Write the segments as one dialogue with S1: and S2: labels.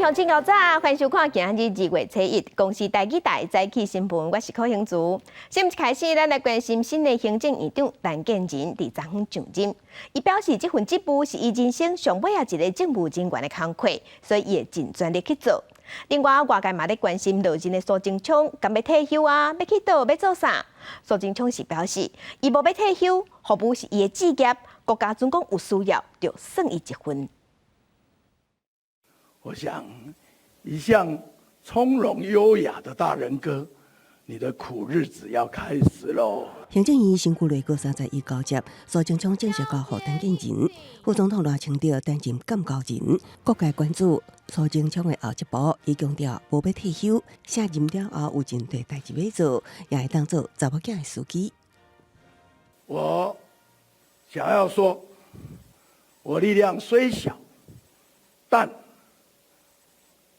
S1: 鄉親𠢕早，歡迎收看今仔日2月初一公視台語台早起新聞，我是柯興竹。新聞一開始，咱來關心新的行政院長陳建仁佇昨昏上任。伊表示，這份職務是伊人生上尾仔一个政務人員的工課，所以伊會盡全力去做。另外，外界嘛咧關心落任的蘇貞昌，敢欲退休啊？欲去佗？欲做啥？蘇貞昌是表示，伊無欲退休，服務是伊的志業，國家準講有需要，就算伊一份。
S2: 我想，一向從容優雅的大仁哥，你的苦日子要開始嘍。
S3: 行政院身軀內閣31交接，蘇貞昌正式交予陳建仁，副總統賴清德擔任鑑交人。各界關注蘇貞昌的後一步，伊強調無欲退休，卸任了後有真濟代誌欲做，也會當做查某囝的司機。
S2: 我想要說，我力量雖小，但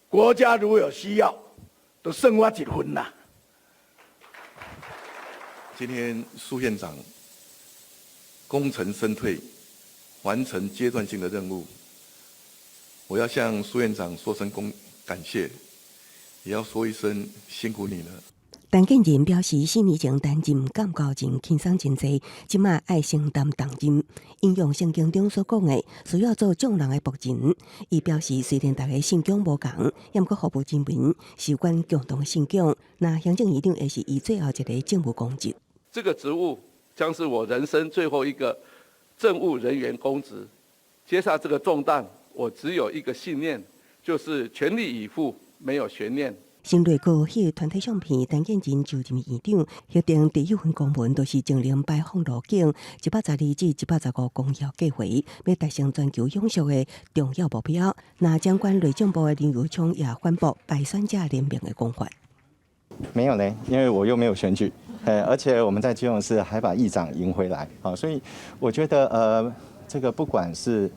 S2: 國家如有需要，都算我一份啦。
S4: 今天蘇院長功成身退，完成階段性的任務，我要向蘇院長說聲功感謝，也要說一聲辛苦你了。
S3: 陳建仁表示，4年前擔任鑑交人輕鬆真濟，這馬愛承擔重任。引用聖經中所講的，需要做眾人的僕人。伊表示，雖然大家信仰無仝，毋過服務人民是阮共同的信仰。那行政院長會是伊最後一个政務公職。
S5: 這個職務將是我人生最後一個政務人員公職。接下這個重擔，我只有一個信念，就是全力以赴，沒有懸念。
S3: 新內閣翕團體相片，陳建仁就任院長，核定第一份公文，就是淨零排放路徑112至115公里計劃，欲達成全球永續的重要目標。那掌管內政部的林右昌也反駁敗選者聯盟的講法。
S6: 沒有呢，因為我又沒有選舉，而且我們在基隆市還把議長贏回來，好，所以我覺得，這個不管是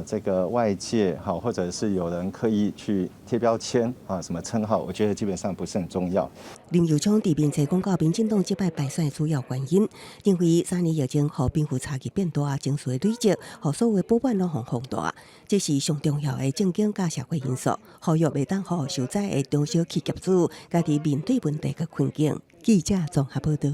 S6: 這個外界好，或者是有人刻意去貼標籤啊，什麼稱號，我覺得基本上不是很重要。
S3: 林右昌佇面冊講到民進黨這擺敗選的主要原因，認為3年疫情予貧富差距變大，情緒累積，予所有不滿攏予放大，這是上重要的政經佮社會因素。呼籲袂當予受災的中小企業主家己面對問題佮困境。記者綜合報道。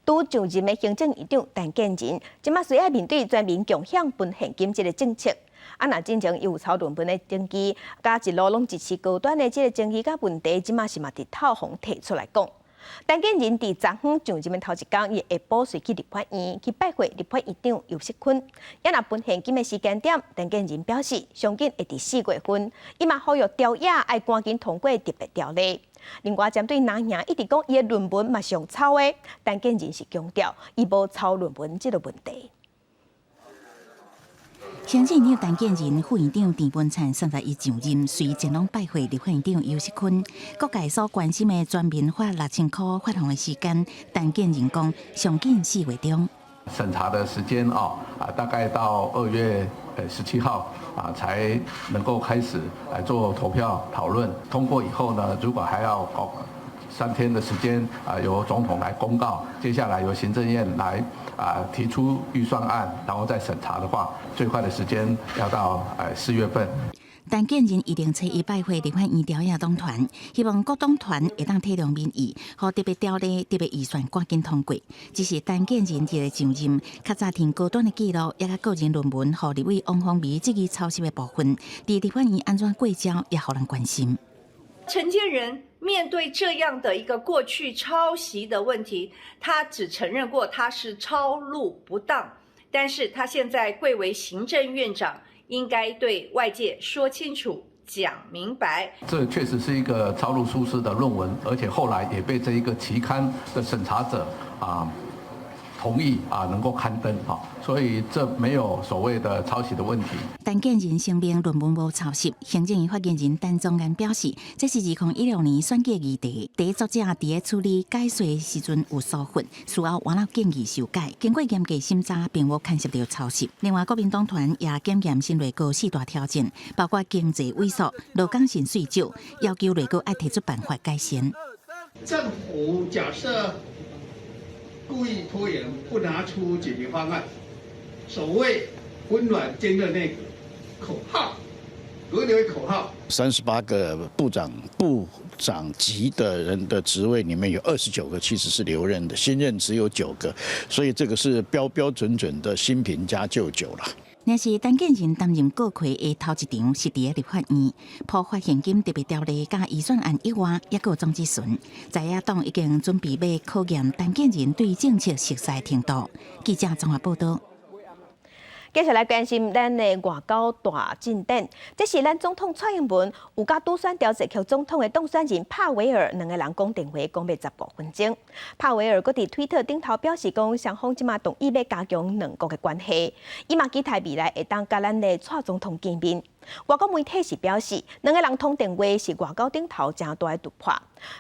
S1: 拄上任的行政院長陳建仁，這馬需愛面對全民共享分現金這个政策。啊，若進前有抄論文的爭議，佮一路攏支持高端的這个爭議佮問題，這馬是嘛直透予提出來講。陳建仁佇昨昏上任的頭一工，伊下晡隨去立法院去拜會立法院長游錫堃。啊，若分現金的時間點，陳建仁表示，上緊會佇4月份，伊嘛呼籲朝野愛趕緊通過特別條例。另外，針對藍營一直講伊的論文嘛是用抄的，陳建仁是強調伊無抄論文這个問題。
S7: 行政院長陳建仁、副院長鄭文燦31上任，隨前往拜會立法院長游錫堃。各界所關心的全民發6000箍發放的時間，陳建仁講上緊4月中。
S5: 審查的時間啊，大概到2月17號啊，才能夠開始來做投票討論。通過以後呢，如果還要搞3天的時間啊，由總統來公告，接下來由行政院來啊提出預算案，然後再審查的話，最快的時間要到4月份。
S7: 陳建仁一定初一拜會立法院朝野黨團，希望各黨團會當體諒民意，予特別條例、特別預算趕緊通過。只是陳建仁佇咧上任，較早聽高端的記錄，抑佮個人論文，予立委王鴻薇質疑抄襲的部分，佇立法院按怎過招，也予人關心。
S8: 陳建仁面對這樣的一個過去抄襲的問題，他只承認過他是抄錄不當，但是他現在貴為行政院長，應該對外界說清楚、講明白。
S5: 這確實是一個抄錄疏失的論文，而且後來也被這一個期刊的審查者啊同意啊能夠刊登啊，所以這沒有所謂的抄襲的問題。
S7: 陳建仁聲明論文無抄襲，行政院發言人陳宗彥表示，這是2016年選舉議題，第一作者佇咧處理解說時陣有疏忽，事後完了建議修改，經過嚴格審查，並無牽涉著抄襲。另外，國民黨團也檢驗新內閣四大挑戰，包括經濟萎縮、勞工薪水少，要求內閣愛提出辦法改善。
S9: 政府假設故意拖延，不拿出解決方案，所謂溫暖堅韌內閣口號，輪流口號。
S10: 38個部長部長級的人的職位裡面有29個其實是留任的，新任只有九個，所以這個是標標準準的新瓶加舊酒了。
S7: 若是陳建仁擔任閣揆的頭一場是佇咧立法院，普發現金特別條例佮預算案以外，猶閣有總質詢。在野黨已經準備欲考驗陳建仁對政策熟悉程度。記者綜合報道。
S1: 繼續來關心咱的外交大進展，這是咱總統蔡英文有佮拄選著捷克總統的當選人帕維爾兩个人講電話，講欲15分鐘。帕維爾閣佇推特頂頭表示講，雙方這馬同意欲加強兩國的關係，伊嘛期待未來會當佮咱的蔡總統見面。外國媒體是表示，兩个人通電話是外交頂頭誠大的突破。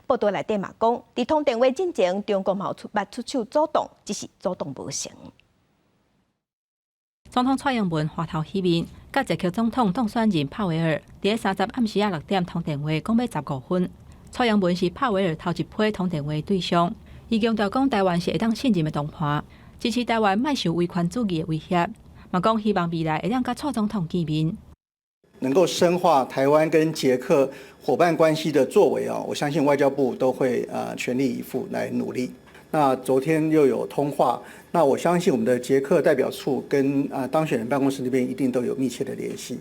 S1: 報道內底嘛講，佇通電話進前，中國嘛有出捌出手阻擋，只是阻擋無成。
S11: 總統蔡英文歡頭喜面，佮捷克總統當選人帕維爾佇咧30暗時仔6點通電話，講欲15分。蔡英文是帕維爾頭一批通電話對象，伊強調講台灣是會當信任的同伴，支持台灣莫受威權主義的威脅，嘛講希望未來會當佮蔡總統見面。
S12: 能夠深化台灣跟捷克夥伴關係的作為啊，我相信外交部都會全力以赴來努力。那昨天又有通話，那我相信我們的捷克代表處跟當選人辦公室那邊一定都有密切的聯繫。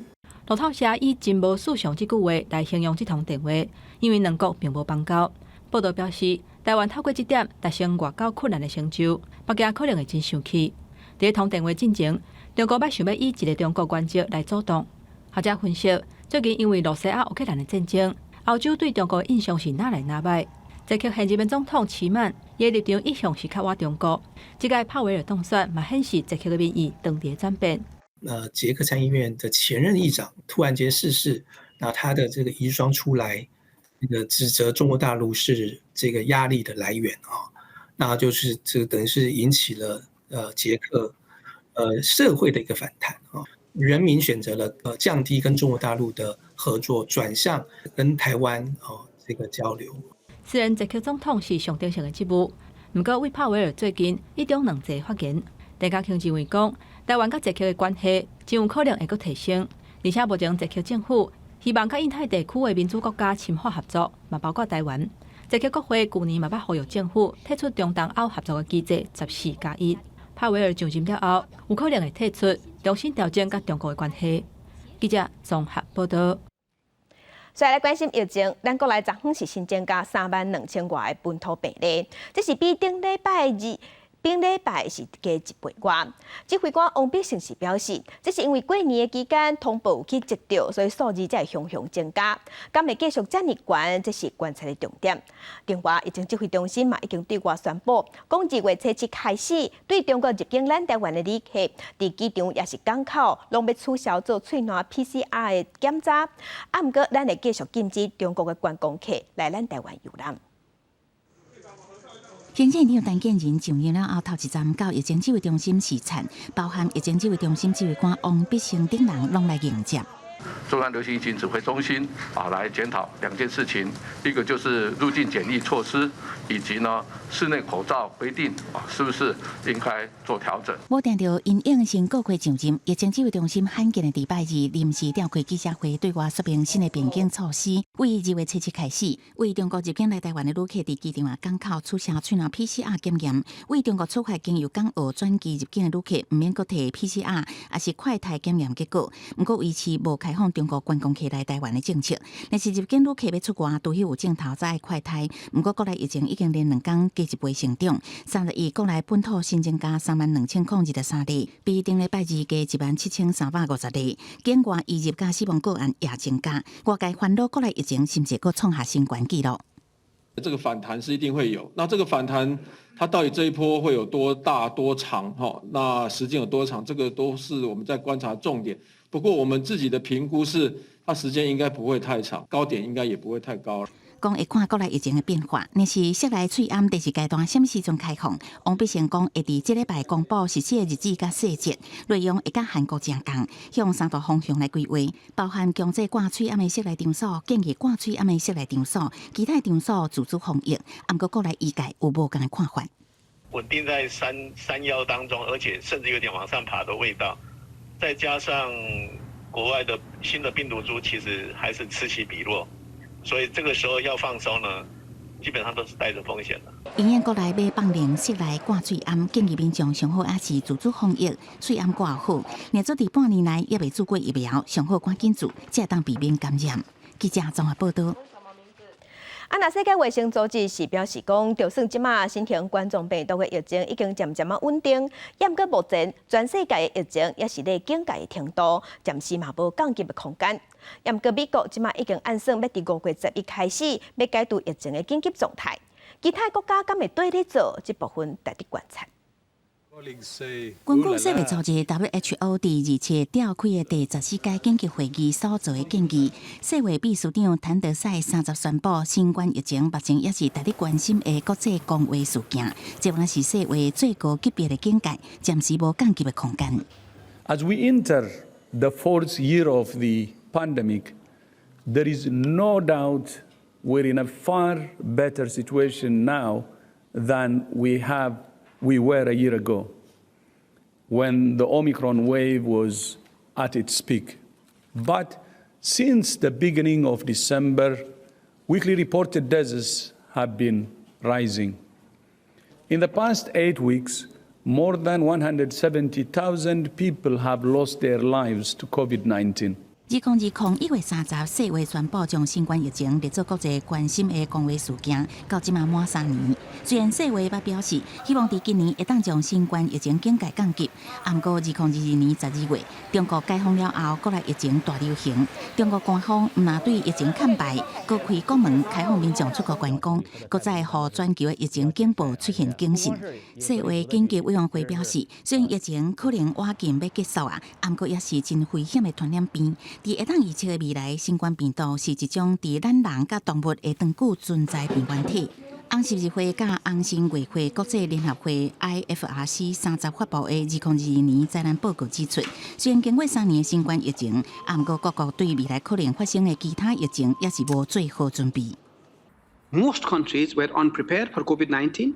S11: 路透社以真無尋常這句話來形容這通電話，因為兩國並無邦交。報道表示，台灣透過這點達成外交困難的成就，北京可能會真生氣。佇通電話進前，中國捌想欲以一个中國原則來阻擋。學者分析，最近因為羅西亞烏克蘭的戰爭，歐洲對中國的印象是愈來愈䆀。捷克現任的總統齊曼，伊的立場一向是較倚中國。這屆帕維爾當選，嘛顯示捷克的民意當佇轉變。
S13: 那捷克參議院的前任議長突然間逝世，那他的這個遺孀出來，那個指責中國大陸是這個壓力的來源啊，那就是這個等於是引起了捷克社會的一個反彈啊，人民選擇了降低跟中國大陸的合作，轉向跟台灣哦這個交流。
S11: 雖然捷克總統是象徵性的職務，毋過為帕維爾最近一中兩捷發言，陳家強認為講，台灣佮捷克的關係真有可能會閣提升，而且目前捷克政府希望佮印太地區的民主國家深化合作，嘛包括台灣。捷克國會舊年嘛捌呼籲政府退出中東歐合作的機制14加1。帕維爾上任了後，有可能會提出重新調整佮中國的關係。記者綜合報道。
S1: 再來關心疫情，咱國內昨昏是新增加3萬2千外个本土病例，這是比頂禮拜二、頂禮拜是加一倍外。指揮官王必勝是表示，這是因為過年的期間通報有去積著，所以數字才會雄雄增加。敢會繼續遮爾懸，這是觀察的重點。另外，疫情指揮中心嘛已經對外宣布，講2月初7開始，對中國入境咱台灣的旅客，佇機場抑是港口，攏欲取消做喙瀾 PCR 的檢查。啊，毋過咱會繼續禁止中國的觀光客來咱台灣遊覽。
S7: 行政院長陳建仁上任了後，頭一站到疫情指揮中心視察，包含疫情指揮中心指揮官王必勝等人攏來迎接。
S5: 中央流行疫情指揮中心啊，來檢討兩件事情，一個就是入境檢疫措施，以及呢室內口罩規定啊，是不是應該做調整？
S7: 無定著因應新閣揆上任，疫情指揮中心罕見的禮拜二臨時召開記者會，對外說明新的變更措施。為2月初7開始，對中國入境來台灣的旅客，佇機場啊港口取消喙瀾 PCR 檢驗；對中國出發經由港澳轉機入境的旅客，毋免閣提 PCR，抑是快篩檢驗結果。毋過維持無開放中國觀光客來台灣的政策。若是入境旅客欲出外，除非有鏡頭才愛快篩。毋過國內疫情已經連兩工加一倍成長，31國內本土新增加32,023例，比頂禮拜二加17,350例。境外移入佮死亡個案也增加，外界煩惱國內疫情是毋是閣創下新懸紀錄？
S14: 這個反彈是一定會有，那這個反彈它到底這一波會有多大多長？哈，那時間有多長？這個都是我們在觀察重點。不過我們自己的評估是，它時間應該不會太長，高點應該也不會太高。
S7: 講會看國內疫情的變化，若是室內喙罨第二階段啥物時陣開放？王必勝講會佇這禮拜公布實施的日子佮細節，內容會佮韓國誠仝，向三大方向來規劃，包含強制掛喙罨的室內場所、建議掛喙罨的室內場所、其他場所自主防疫。毋過國內醫界有無仝的看法。
S15: 穩定在三三幺當中，而且甚至有點往上爬的味道，再加上國外的新的病毒株其實還是此起彼落，所以這個時候要放鬆呢，基本上都是帶着風險的。
S7: 醫院國內欲放靈室內掛喙罨，建議民眾上好也是自主防疫，喙罨掛好。若做佇半年內猶未注過疫苗，上好趕緊注，才會當避免感染。記者綜合報道。
S1: 啊，若世界衛生組織是表示講，就算這馬新型冠狀病毒的疫情已經漸漸仔穩定，毋過目前全世界的疫情也是咧警戒的程度，暫時嘛無降級的空間。毋過美國這馬已經按算欲佇5月11開始，欲解除疫情的緊急狀態。其他國家敢會綴咧做？這部分值得觀察。
S7: 根據世衛組織 WHO 佇27召開的第14屆緊急會議所做的建議，世衛秘書長譚德塞30宣布，新冠疫情目前猶是值得關心的國際公衛事件，這原來是世衛最高級別的警戒，暫時無降級的空間。
S16: As we enter the fourth year of the pandemic, there is no doubt we're in a far better situation now than we were a year ago, when the Omicron wave was at its peak. But since the beginning of December, weekly reported deaths have been rising. In the past 8 weeks, more than 170,000 people have lost their lives to COVID-19.
S7: 2020 1月30，世衛宣布將新冠疫情列做國際關心的公衛事件，到這馬滿3年。雖然世衛捌表示希望佇今年會當將新冠疫情警戒降級，毋過2022年12月，中國解封了後，國內疫情大流行。中國官方毋但對疫情崁敗，閣開國門開放民眾出國觀光，閣再予全球的疫情警報出現警訊。世衛緊急委員會表示，雖然疫情可能倚近欲結束啊，毋過猶是真危險的傳染病。佇會當預測的未來，新冠病毒是一種佇咱人佮動物會長久存在病原體。紅十字會佮紅新月會國際聯合會 IFRC 30發布的2022年災難報告指出，雖然經過3年的新冠疫情，毋過各國對未來可能發生的其他疫情猶是無做好準備。
S17: Most countries were unprepared for COVID-19,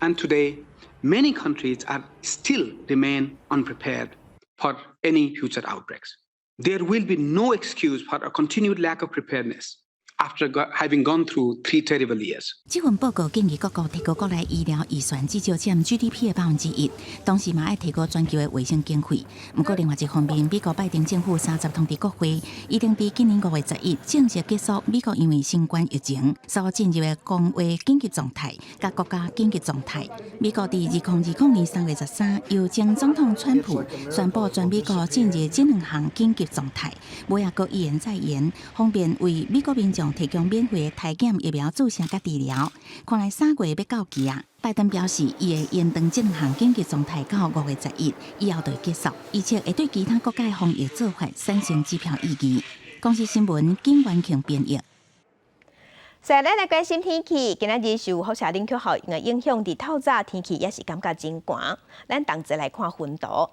S17: and today many countries are still remain unprepared for any future outbreaks. There will be no excuse for a continued lack of preparedness after having gone through three terrible years.
S7: 這份報告建議各國提高國內醫療預算至少佔 GDP 的1%，同時嘛愛提高全球的衛生經費。毋過另外一方面，美國拜登政府三十通知國會，預定佇今年5月11正式結束美國因為新冠疫情所進入的公衛緊急狀態，佮國家緊急狀態。美國佇2020年3月13，由前總統川普宣布全美國進入這兩項緊急狀態，尾仔閣一延再延，方便為美國民眾提供免費的篩檢疫苗注射佮治療。看來3月欲到期啊！拜登表示，伊會延長這兩項緊急狀態到5月11，以後就會結束，而且會對其他國家的防疫做法產生指標意義。公視新聞金元慶編譯。
S1: 再來來關心天氣，今仔日受輻射冷卻效應的影響，佇透早天氣也是感覺真寒。咱同齊來看溫度。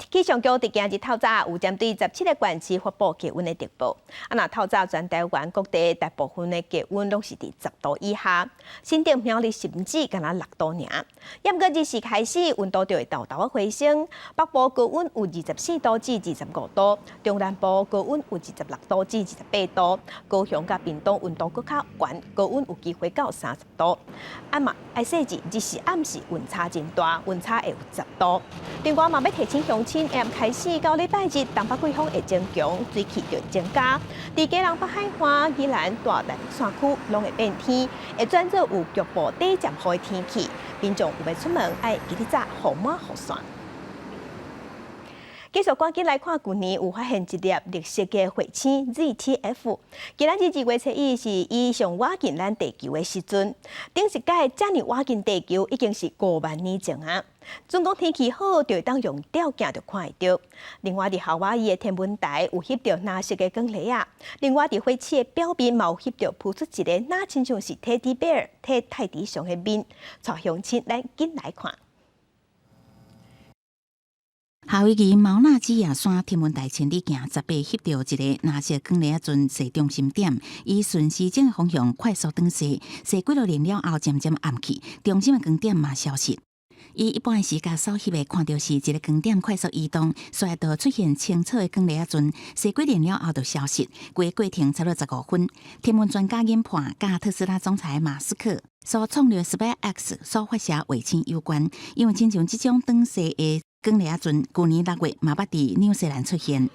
S1: 氣象局佇今日透早有針對17個縣市發布低溫的特報。啊，若透早全台灣各地大部分的低溫攏是佇10度以下，新竹苗栗甚至干焦6度爾。毋過日時開始，溫度就會沓沓仔回升，北部高溫有24度至25度，中南部高溫有26度至28度，高雄佮屏東溫度閣較懸，高溫有機會到30度。啊嘛，愛細緻，日時暗時溫差真大，溫差會有10度。另外嘛，欲提醒鄉親，下暗開始到禮拜日，東北季風會增強，水汽就會增加。佇基隆北海岸、宜蘭大台山區，攏會變天，會轉做有局部短暫雨的天氣。民眾有欲出門，愛記得紮予滿雨傘。繼續趕緊來看，舊年有發現一粒綠色的彗星 ZTF。今仔日2月初1是伊上倚近咱地球的時陣。頂一擺遮爾倚近地球已經是5萬年前啊。準講天氣好，就會當用吊鏡就看會著。另外，佇夏威夷的天文台有翕著藍色的光粒仔。另外，佇火星的表面嘛有翕著浮出一個，若親像是 teddy bear、泰迪熊的面。帶鄉親，咱緊來看。
S7: 夏威夷毛納基亞山天文台千里鏡18翕著一个藍色光粒仔陣踅中心點，以順時針的方向快速轉踅，踅幾落年了後漸漸暗去，中心的光點嘛消失。以一般的視覺所翕的看著是一个光點快速移動，所以就出現清楚的光粒仔陣，踅幾年了後就消失。規个過程差不多15分。天文專家研判，佮特斯拉總裁馬斯克所創立 SpaceX 所發射衛星有關，因為親像這種轉踅的光粒仔陣，舊年6月嘛捌佇紐西蘭出現。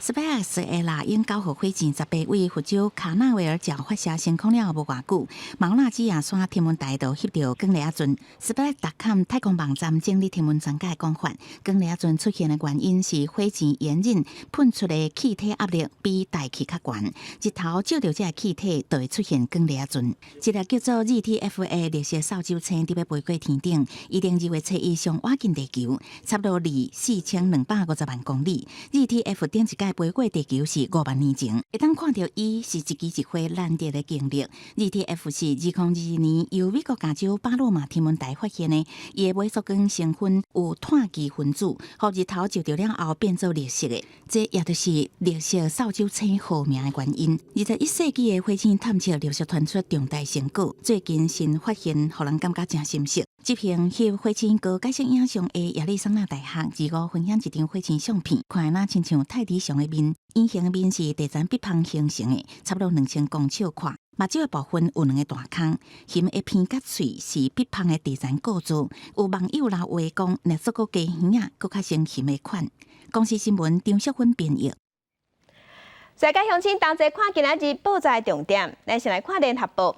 S7: SpaceX 的獵鷹9號火箭18為佛州卡納維爾角發射升空了後無偌久，毛納基亞山天文台就翕著光粒仔陣。Space.com 太空網站整理天文專家的講法，光粒仔陣出現的原因是火箭煙韌噴出的氣體壓力比大氣較懸，日頭照著這个氣體就會出現光粒仔陣。一个叫做 ZTF 的綠色掃帚星佇欲飛過天頂，預定2月初1上倚近地球，差不多離4250萬公里。ZTF 頂一擺飛過地球是5萬年前，會當看著伊是一期一會難得的經歷。ZTF 是2022年由美國加州巴洛馬天文台發現的，伊的尾束光成分有碳基分子，予日頭照著了後變做綠色的，這也就是綠色掃帚星號名的原因。21世紀的火星探測陸續傳出重大成果，最近新發現，予人感覺誠心適。執行翕火星高解析影像的亞利桑那大學二五分享一張火星相片，看若親像泰迪熊的面，圓形的面是地層壁縫形成的，差不多2000公尺闊。目睭的部分有兩個大空，熊的鼻佮喙是壁縫的地層構造。有網友留話講，若做閣加耳仔，閣較像熊的款。公視新聞張淑芬編譯。
S1: 世界鄉親同齊看今仔日報紙重點，咱先來看聯合報。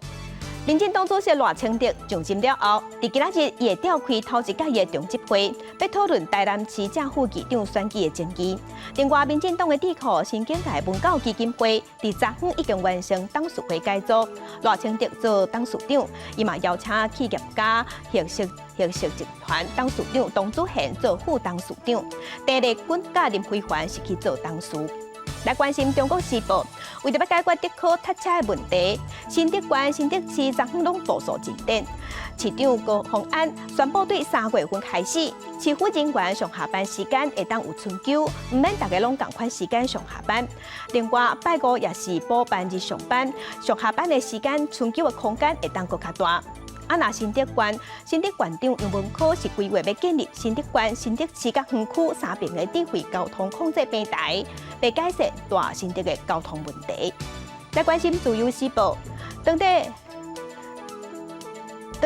S1: 民進黨主席賴清德上任了後，佇今仔日伊會召開頭一屆的中執會，欲討論台南市正副市長選舉的爭議。另外，民進黨的智庫新境界文教基金會佇昨昏已經完成董事會改組，賴清德做董事長，伊嘛邀請企業家核實核實集團董事長董祖賢做副董事長，鄭麗君佮林飛帆是去做董事。來關心中國時報，為著欲解決竹科塞車的問題，新竹縣、新竹市昨昏攏部署進展。市長高虹安宣布，對3月份開始，市府人員上下班時間會當有春休，毋免逐家攏仝款時間上下班。另外，拜五也是補班日上班，上下班的時間春休的空間會當閣較大。啊，若新竹縣，新竹縣長楊文科是規劃欲建立新竹縣、新竹市佮園區三爿的智慧交通控制平台，來解決大新竹的交通問題。來關心自由時報，當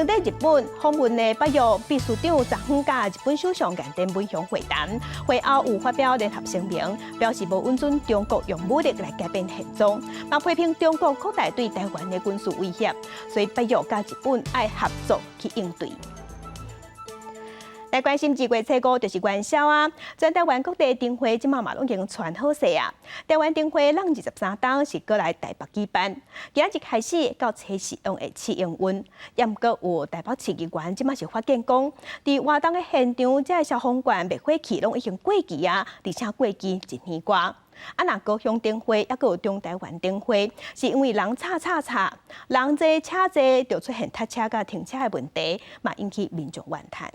S1: 地日本訪問的北約秘書長昨昏佮日本首相岸田文雄會談，會後有發表聯合聲明，表示無允准中國用武力來改變現狀，嘛批評中國擴大對台灣的軍事威脅，所以北約佮日本愛合作去應對。來關心2月初5就是元宵啊！全台灣各地燈會這馬嘛攏已經傳好勢啊！台灣燈會攏23冬是閣來台北舉辦，今仔日開始到初四攏會試營運。也毋過有台北市議員這馬是發現講，佇活動的現場，這个消防栓滅火器攏已經過期啊，而且過期一年外。啊，若高雄燈會，抑閣有中台灣燈會，是因為人吵吵吵，人濟車濟，就出現塞車佮停車的問題，嘛引起民眾怨嘆。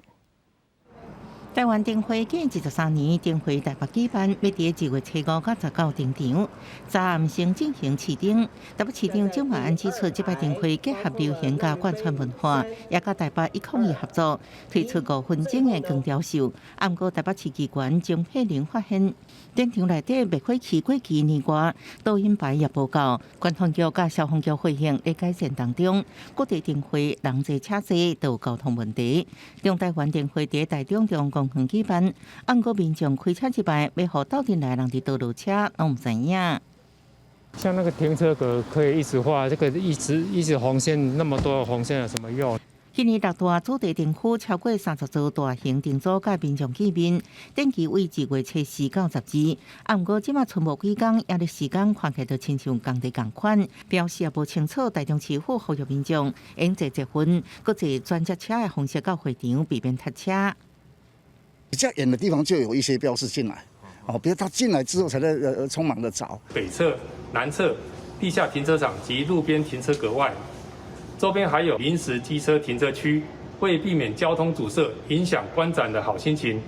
S18: 台灣燈會過23年，燈會台北舉辦，欲佇2月初5到19登場。昨暗先進行試燈，台北市長蔣萬安指出，這擺燈會結合流行佮貫穿文化，也佮台北101合作，推出5分鐘的光雕秀。毋過台北市議員鍾佩玲發現，展場內底滅火器過期年外，導引牌也無夠，觀光局佮消防局回應咧改善當中，各地燈會人濟車濟都有交通問題。中台灣燈會佇台中中公園舉辦，毋過民眾開車這擺欲予鬥陣來人佇佗落車，攏毋知影。
S19: 像那個停車格可以一直畫，這個一直一直紅線那麼多紅線有什麼用？
S18: 今年六大主題燈區超過30座大型燈組佮民眾見面，展期為2月初4到12。啊，毋過這馬賰無幾工，抑咧時間看起來就親像工地仝款，表示也無清楚台中市府呼籲民眾用坐捷運，閣坐轉接車的方式到會場，避免塞車。
S20: 比較遠的地方就有一些標示進來，哦，比如他進來之後才在匆忙的找。
S21: 北側、南側地下停車場及路邊停車格外，周邊還有臨時機車停車區，為避免交通阻塞，影響觀展的好心情，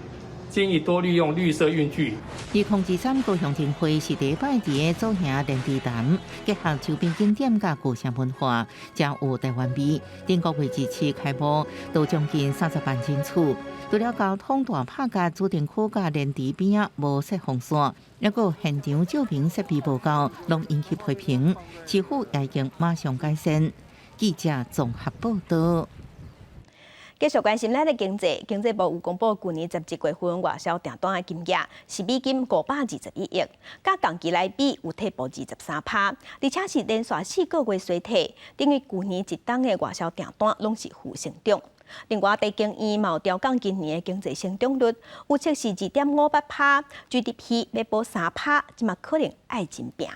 S21: 建議多利用綠色運具。
S18: 2023高雄燈會是第一擺佇個左營蓮池潭，結合周邊景點佮古城文化，誠有台灣味。頂個月27開幕，都將近30萬人次。除了交通大拍共主燈區佮蓮池邊仔無設紅線，抑閣現場照明設備無夠，攏引起批評。市府也已經馬上改善。記者綜合報道。
S1: 繼續關心咱的經濟，經濟部有公布舊年11月份外銷訂單的金額是美金521億，佮同期來比有退步23%，而且是連續4個月衰退，等於舊年一冬的外銷訂單攏是負成長。另外，台經院嘛有調降今年的經濟成長率，預測是2.58%，GDP 欲保3%，這馬可能愛真拚。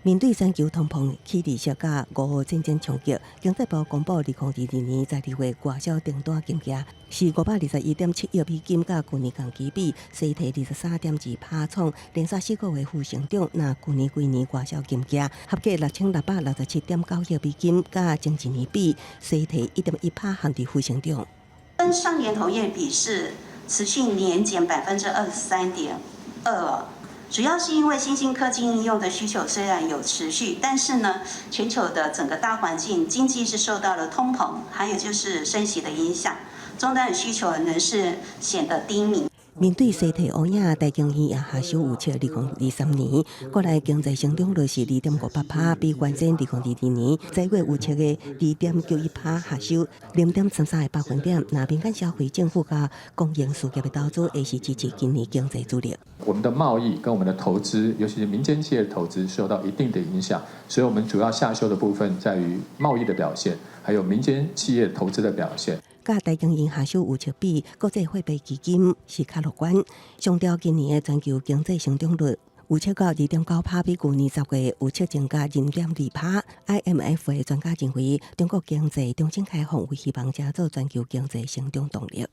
S3: 面對全球通膨起利息佮俄烏戰爭衝擊，經濟部公布2022年12月外銷訂單金額是521.7億美金，佮舊年同期比衰退23.2%，創連續4個月負成長。若舊年規年外銷金額合計6667.9億美金，佮前一年比衰退1.1%，陷佇負成長。
S2: 跟上年同月比是持續年減23.2%。主要是因為新興科技應用的需求雖然有持續，但是呢，全球的整個大環境經濟是受到了通膨，還有就是升息的影響，終端的需求仍是顯得低迷。
S3: 面對衰退烏影，台經院也下修預測，2023年國內經濟成長率是2.58%，比原先2022年10月預測的2.91%下修0.33個百分點。若民間消費、政府佮公營事業的投資，會是支持今年經濟主力。
S22: 我們的貿易跟我們的投資，尤其是民間企業的投資，受到一定的影響，所以我們主要下修的部分在於貿易的表現，還有民間企業投資的表現。
S3: 佮台經院下修預測比，國際貨幣基金是較樂觀，上調今年的全球經濟成長率預測到2.9%，比舊年10月預測增加0.2%。IMF 的專家認為，中國經濟重新開放，有希望成做全球經濟成長動力。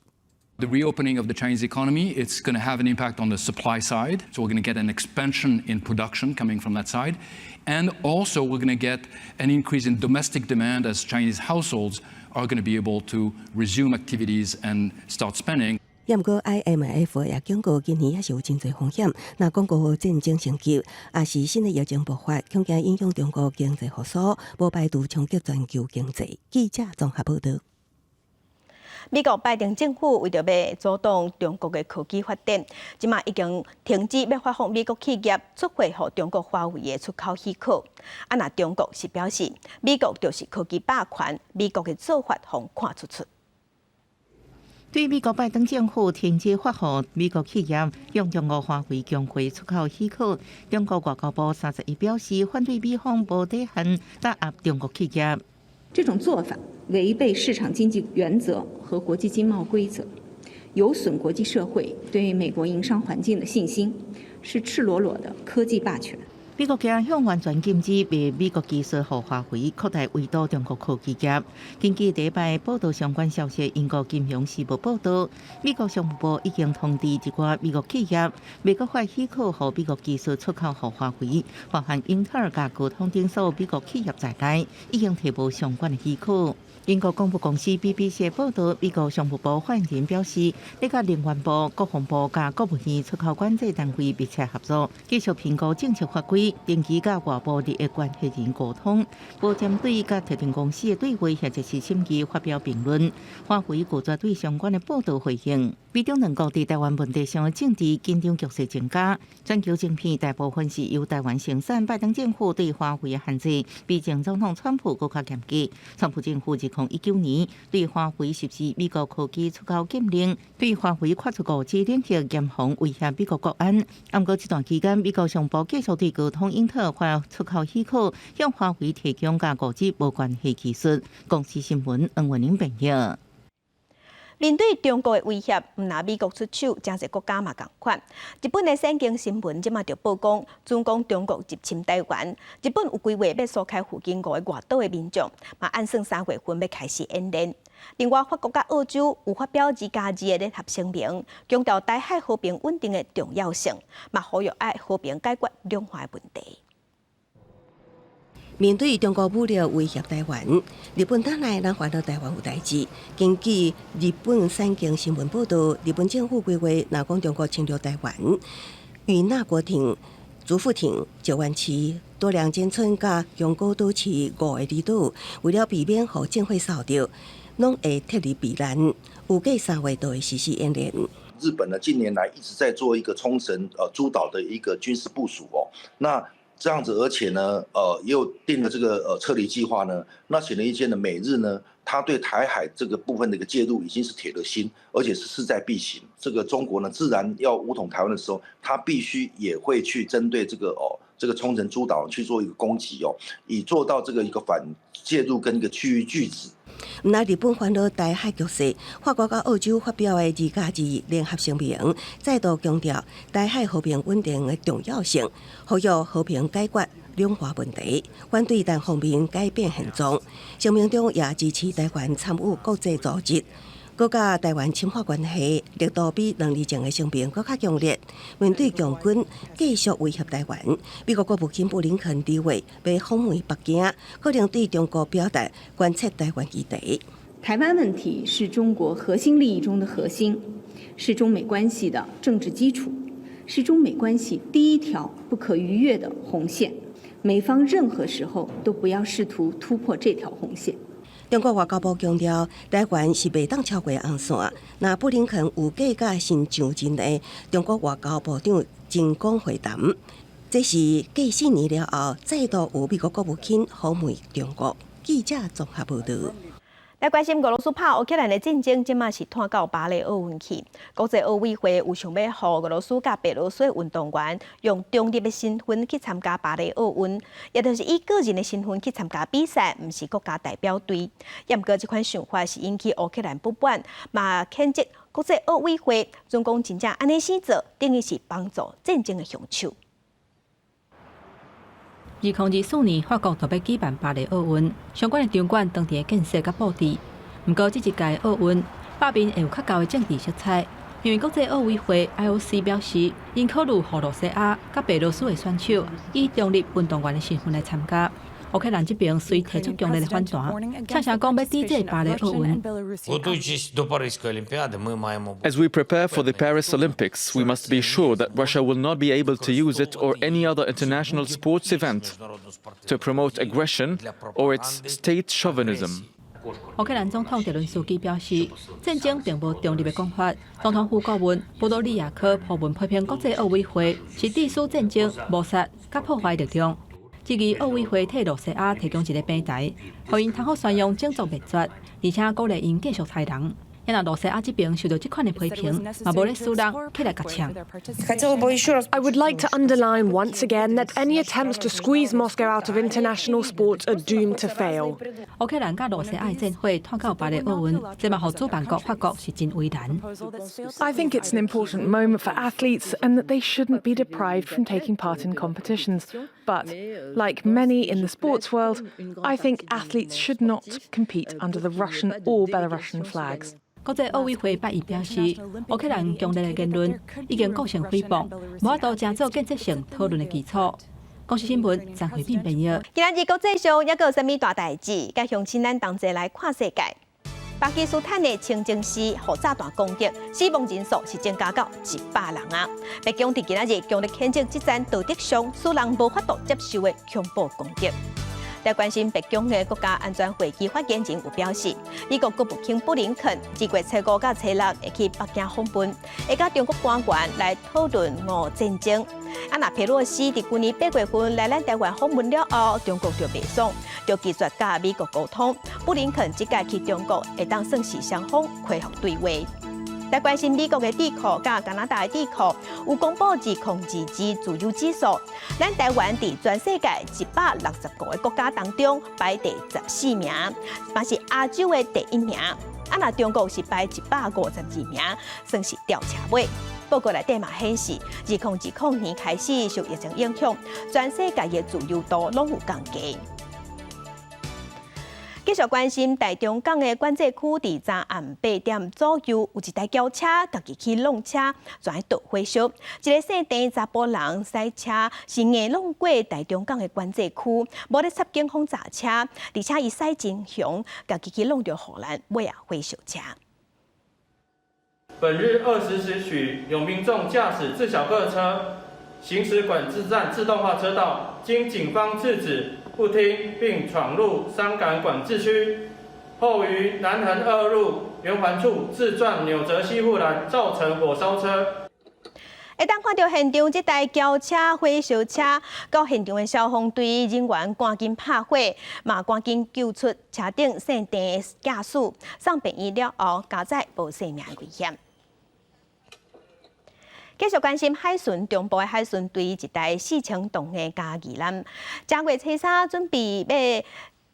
S23: The reopening of the Chinese economy, it's going to have an impact on the supply side. So we're going to get an expansion in production coming from that side. And also we're going to get an increase in domestic demand as Chinese households are going to be able to resume activities and start spending.
S3: 毋過 IMF 也警告，今年猶是有真濟風險。若講俄烏戰爭升級，抑是新的疫情爆發，恐驚影響中國經濟復甦，無排除衝擊全球經濟。記者綜合報道。
S1: 美國拜登政府為著欲阻擋中國的科技發展，這馬已經停止欲發放美國企業出貨予中國華為的出口許可。啊，若中國是表示美國就是科技霸權，美國的做法予看出出。
S18: 對美國拜登政府停止發予美國企業向中國華為供貨出口許可，中國外交部31表示，反對美方無底線打壓中國企業。
S24: 這種做法違背市場經濟原則和國際經貿規則，有損國際社會對美國營商環境的信心，是赤裸裸的科技霸權。
S18: 美國驚向完全禁止賣美國技術予華為，擴大圍堵中國科技業。根據禮拜報道相關消息，英國金融時報報道，美國商務部已經通知一寡美國企業，袂閣發許可予美國技術出口予華為，包含英特爾佮高通等所有美國企業在內，已經提無相關的許可。英國廣播公司 BBC 報道，美國商務部發言人表示，咧佮能源部、國防部佮國務院出口管制單位密切合作，繼續評估政策法規，定期佮外部利益關係人溝通，無針對佮特定公司的對話或者是審議發表評論。華為拒絕對相關的報道回應。美中兩國佇台灣問題上的政治緊張局勢增加，全球晶片大部分是由台灣生產。拜登政府對華為的限制比前總統川普閣較嚴格。川普政府2019年對華為實施美國科技出口禁令，對華為跨出5G 領域嚴防威脅美國國安。毋過這段期間，美國商務部繼續對高通、英特爾發出口許可，向華為提供佮5G 無關係技術。公視新聞黃文玲編譯。
S1: 面對中國的威脅，毋但美國出手，誠濟國家嘛仝款。日本的產經新聞這馬就報講，準講中國入侵台灣，日本有規劃欲疏開附近五個外島的民眾，嘛按算3月份欲開始演練。另外，法國佮澳洲有發表2+2的聯合聲明，強調台海和平穩定的重要性，嘛呼籲愛和平解決兩岸的問題。
S3: 面對中國武力威脅台灣，日本等來咱煩惱台灣有代誌。根據日本產經新聞報導，日本政府規劃，若講中國侵略台灣，與那國町、竹富町、石垣市、多良間村佮宮古島市五个離島，為了避免予戰火燒著，攏會撤離避難。預計3月就會實施演練。
S4: 日本呢近年來一直在做一個沖繩諸島的一個軍事部署哦，那這樣子，而且呢，又定了這個撤離計劃呢，那顯而易見的美日呢，他對台海這個部分的一個介入已經是鐵了心，而且是勢在必行。這個中國呢，自然要武統台灣的時候，他必須也會去針對這個哦，這個沖繩諸島去做一個攻擊哦，以做到這個一個反介入跟一個區域拒止。
S3: 那日本煩惱台海局勢，法國佮澳洲發表的2+2聯合聲明，再度強調台海和平穩定的重要性，呼籲和平解決兩岸問題，反對單方面改變現狀。聲明中也支持台灣參與國際組織，閣佮台灣深化關係，力度比2年前的聲明閣較強烈。面對共軍繼續威脅台灣，美國國務卿布林肯二月欲訪問北京，可能對中國表達關切台灣議題。
S24: 台灣問題是中國核心利益中的核心，是中美關係的政治基礎，是中美關係第一條不可逾越的紅線。美方任何時候都不要試圖突破這條紅線。
S3: 中國外交部強調，台灣是袂當超過紅線。那布林肯預計佮新上任的中國外交部長秦剛會談，這是繼4年了後再度有美國國務卿訪問中國。記者綜合報導。
S1: 來關心俄羅斯拍烏克蘭的戰爭，這馬是拖到巴黎奧運去。國際奧委會有想欲予俄羅斯佮白羅斯運動員用中立的身份去參加巴黎奧運，也就是以個人的身份去參加比賽，毋是國家代表隊。毋過這款想法是引起烏克蘭不滿，嘛譴責國際奧委會，準講真正按呢死做，等於是幫助戰爭的兇手。
S11: 2024年，法國就欲舉辦巴黎奧運，相關的場館當佇咧建設佮布置。毋過，這一屆奧運罷免會有較厚的政治色彩，因為國際奧委會 IOC 表示，𪜶考慮予羅西亞佮白羅斯的選手以中立運動員的身份來參加。烏克蘭這邊隨提出強烈的反彈，嗆聲講欲抵制巴黎奧運。
S6: As we prepare for the Paris Olympics, we must be sure that Russia will not be able to use it or any other international sports event to promote aggression or its state chauvinism.
S11: 烏克蘭總統澤倫斯基表示，戰爭並無中立的講法。總統府顧問波多利亞科鋪文批評國際奧委會是支持戰爭、謀殺佮破壞力量。質疑奧委會替羅西亞提供一個平台，予𪜶通好宣揚種族滅絕，而且鼓勵𪜶繼續殺人。若羅西亞這邊受到這款的批評，嘛無咧輸人起來共嗆。
S8: I would like to underline once again that any attempts to squeeze Moscow out of international sports are doomed to fail.
S11: 烏克蘭佮羅西亞的戰火拖到巴黎奧運，這嘛予主辦國法國是真為難。
S8: I think it's an important moment for athletes and that they shouldn't be deprived from taking part in competitions. But, like many in the sports world, I think athletes should not compete under the Russian or Belarusian flags.
S11: 國際奧委會拜一表示，烏克蘭強烈的言論已經構成誹謗，無法度成做建設性討論的基礎。公視新聞張惠敏編譯。
S1: 今仔日國際上猶閣有啥物大代誌？佮鄉親咱同齊來看世界。巴基斯坦的清真寺予炸彈攻擊，死亡人數是增加到100人啊！白宮佇今仔日強烈譴責這場道德上使人無法度接受的恐怖攻擊。來關心白宮的國家安全會議發言人有表示，美國國務卿布林肯2月初5佮初6會去北京訪問，會佮中國官員來討論俄烏戰爭。啊，若佩洛西佇舊年8月份來咱台灣訪問了後，中國就袂爽，就拒絕佮美國溝通。布林肯這擺去中國，會當算是雙方恢復對話。來關心美國的智庫佮加拿大的智庫有公布2022自由指數，咱台灣佇全世界165個國家當中排第14名，嘛是亞洲的第一名。啊，若中國是排152名，算是吊車尾。報告內底嘛顯示，2020年開始受疫情影響，全世界的自由度攏有降低。繼續關心台中港的管制區，佇昨暗8點左右，有一台轎車家己去挵車，跩導火燒。一个姓鄭查埔人駛車是硬挵過台中港的管制區，無咧插警方閘車，而且伊駛真雄，家己去挵著護欄，尾仔火燒車。
S9: 本日20時許，有民眾駕駛自小客車行駛管制站自動化車道，經警方制止不聽，並闖入商港管制區，後於南橫二路圓環處自撞紐澤西護欄，造成火燒車。
S1: 會當看著現場，這台轎車火燒車，到現場的消防隊人員趕緊拍火，嘛趕緊救出車頂姓鄭的駕駛，送病院了後，佳哉無性命危險。繼續關心海巡中部的海巡隊一台4000噸的嘉義艦，正月初三準備欲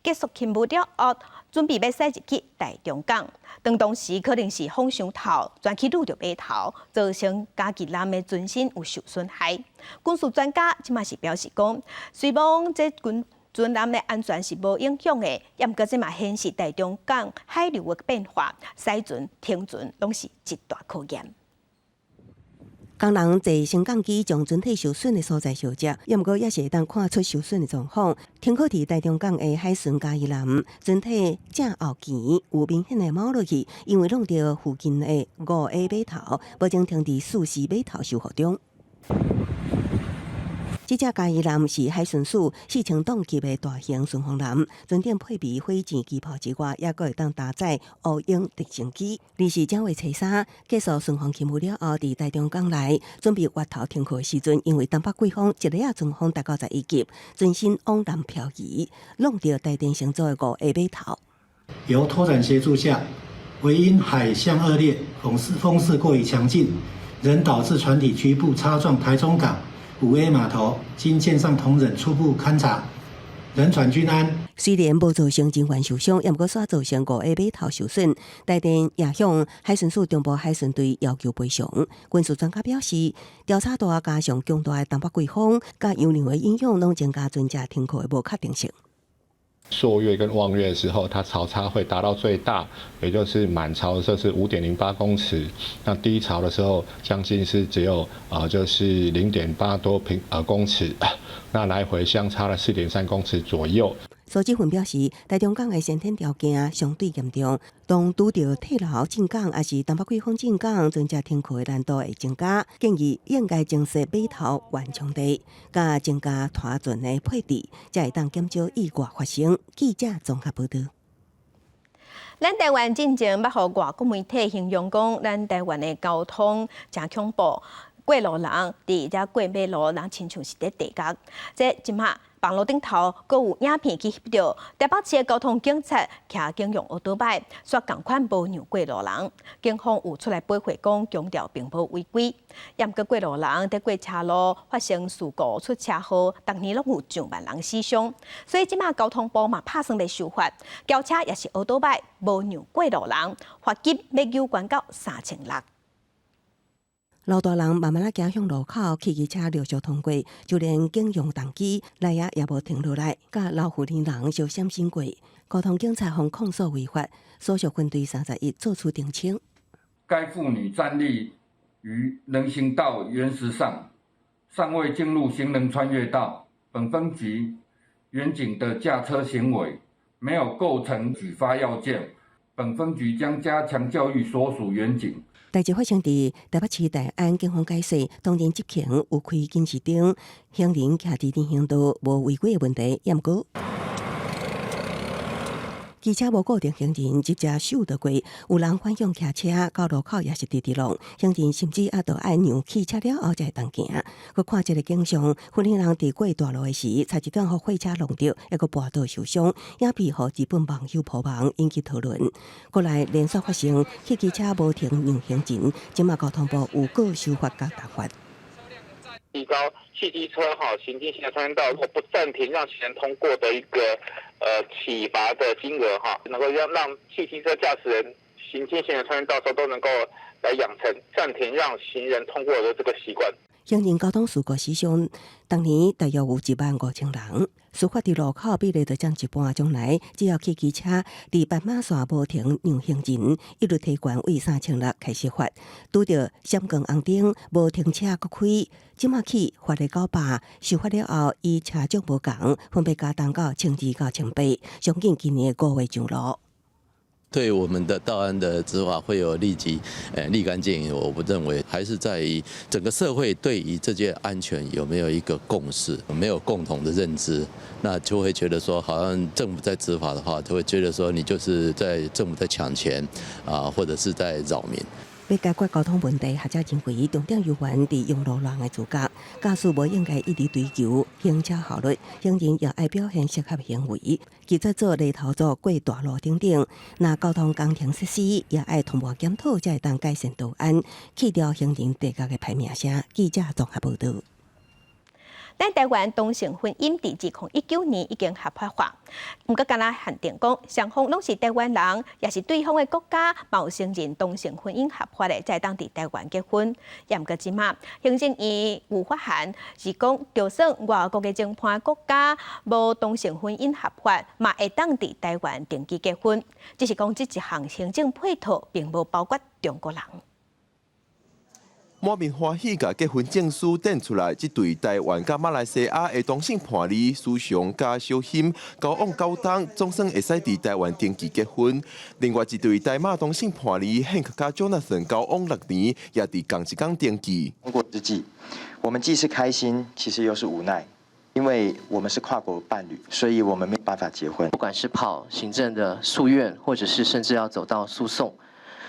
S1: 結束勤務了後，準備欲駛入去台中港。當當時可能是風傷透，跩去挵著碼頭，造成嘉義艦的船身有受損害。軍事專家這馬是表示講，雖罔這軍船艦的安全是無影響的，也毋過這嘛顯示台中港海流的變化，駛船停船攏是一大考驗。
S3: 工人坐升降機將船體受損的所在燒焦，也毋過也是會當看出受損的狀況。停靠佇台中港的海巡嘉義艦，船體正後舷有明顯的凹落去，因為挵著附近的5A 碼頭，目前停佇4C碼頭修復中。這隻嘉義艦是海巡署4000噸級的大型巡防艦，船頂配備火箭機炮之外，也閣會當搭載烏鷹直升機。而是正月初三結束巡防勤務了後，佇台中港內準備越頭停靠的時陣，因為東北季風一下仔陣風達到11級，船身往南漂移，挵著台電乘組的5A 碼頭。
S10: 由拖船協助下，惟因海象惡劣，風勢過於強勁，仍導致船體局部擦撞台中港5A 碼頭，經艦上同仁初步勘查，人船均安。
S3: 雖然無造成人員受傷，也毋過煞造成5A 碼頭受損。台電也向海巡署中部海巡隊要求賠償。軍事專家表示，潮差大加上強大的東北季風，佮洋流的影響，攏增加船隻停靠的無確定性。
S12: 朔月跟望月的時候，它潮差會達到最大，也就是滿潮的時候是5.08公尺，那低潮的時候將近是只有就是0.8多平公尺，那來回相差了4.3公尺左右。
S3: 蘇志雲表示，台中港的先天條件相對嚴重，當拄著退流進港，抑是東北季風進港，船隻停靠的難度會增加，建議應該增設碼頭緩衝地，佮增加拖船的配置，才會當減少意外發生。記者綜合報導。
S1: 咱台灣進前捌予外國媒體形容講，咱台灣的交通誠恐怖，過路人佇遮過馬路，人親像是佇地獄。這這馬網路頂頭，閣有影片去翕著台北市的交通警察騎警用歐多擺，煞仝款無讓過路人。警方有出來駁回講，強調並無違規。也毋過過路人佇過車路發生事故出車禍，逐年攏有上萬人死傷。所以這馬交通部嘛拍算欲修法，轎車抑是歐多擺無讓過路人，罰金欲懸到3600。
S3: 老大人慢慢仔行向路口，汽機車陸續通過，就連警用重機來也也無停落來，佮老婦年人相閃身過。交通警察予控訴違法，所屬分隊31做出澄清。
S13: 該婦女站立於人行道緣石上，尚未進入行人穿越道。本分局員警的駕車行為沒有構成舉發要件，本分局將加強教育所屬員警。
S3: 代誌發生佇台北市大安，警方解釋，當陣執勤有開警示燈，行人徛佇人行道無違規的問題，也毋過機車無顧著行人，直接秀著過，有人反向騎車到路口也是直直挵，行人甚至也著愛讓汽車了後才會當行。閣看這个景象，婦女人佇過大路的時，差一點予貨車挵著，猶閣跋倒受傷，影片予日本網友破網，引起討論。過來連續發生汽機車無停讓行人，這馬交通部有閣修法佮立法。
S25: 提高汽機車哈行進行人穿越道，如果不暫停讓行人通過的一個體罰的金額哈，能夠讓汽機車駕駛人行進行人穿越道時候都能夠來養成暫停讓行人通過的這個習慣。
S3: 行人交通事故死傷，當年大約有1萬5千人。事發佇路口比例就佔一半，將來只要汽機車佇斑馬線無停讓行人，一律提懸為3600開始罰。拄著閃光紅燈無停車閣開，這馬起罰咧900，受罰了後依車種無仝，分別加重到1200到1800，上緊今年5月上路。
S5: 對我們的道安的執法會有立即立竿見影，我不認為，還是在於整個社會對於這件安全有沒有一個共識，沒有共同的認知，那就會覺得說，好像政府在執法的話，就會覺得說你就是在政府在搶錢啊，或者是在擾民。
S3: 欲解決交通問題，學者認為重點猶原佇用路人的自覺，駕駛無應該一直追求行車效率，行人也愛表現適合行為，拒絕做犁頭族過大路等等。若交通工程設施也愛同步檢討，才會當改善道安，去掉行人地獄的歹名聲。記者綜合報導。
S1: 咱台灣同性婚姻佇2019年已經合法化，毋過敢若限定講，雙方攏是台灣人，抑是對方的國家嘛有承認同性婚姻合法的，才會當佇台灣結婚。也毋過這馬行政院有發函，是講就算外國的爭判國家無同性婚姻合法，嘛會當佇台灣登記結婚。只是講這一項行政配套並無包括中國人。
S14: 滿面歡喜，共結婚證書展出來，這對台灣佮馬來西亞的同性伴侶蘇雄佮小欣交往9冬，總算會使佇台灣登記結婚。另外一對台馬同性伴侶漢克佮 Jonathan 交往6年，也佇仝一工登記。
S15: 通過之際，我們既是開心，其實又是無奈，因為我們是跨國伴侶，所以我們沒辦法結婚。
S16: 不管是跑行政的訴願，或者是甚至要走到訴訟，